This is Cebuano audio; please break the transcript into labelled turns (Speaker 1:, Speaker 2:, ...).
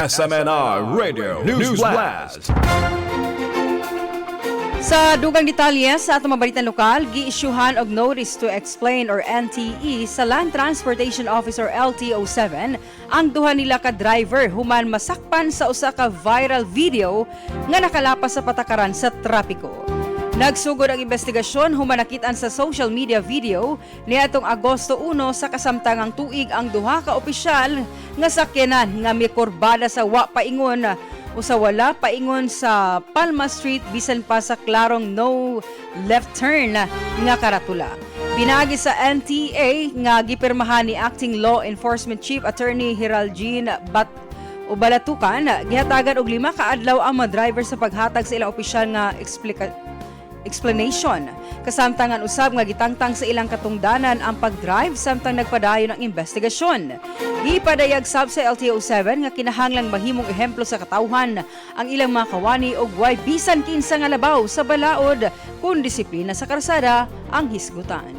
Speaker 1: SMNI Radio News Blast.
Speaker 2: Sa dugang detalye sa atong mga balitang lokal, giisyuhan og Notice to Explain or NTE sa Land Transportation Office or LTO 7 ang duha nila ka driver human masakpan sa usa ka viral video nga nakalapas sa patakaran sa trapiko. Nagsugod ang investigasyon human nakitaan sa social media video niadtong Agosto 1 sa kasamtangang tuig ang duha ka opisyal nga sakyanan nga mikurbada sa wa paingon o sa wala paingon sa Palma Street bisan pa sa klarong no left turn nga karatula. Pinaagi sa NTA nga gipirmahan ni Acting Law Enforcement Chief Attorney Geraldine Bat o Balatukan, gihatagan og 5 ka adlaw ang mga driver sa paghatag sa ilang opisyal nga explanation. Kasamtangan usab nga gitangtang sa ilang katungdanan ang pag-drive samtang nagpadayon ang investigasyon. Gipadayag sab sa LTO 7 nga kinahanglang mahimong ehemplo sa katawhan ang ilang mga kawani og way bisan kinsa nga labaw sa balaod kung disiplina sa karsada ang hisgutan.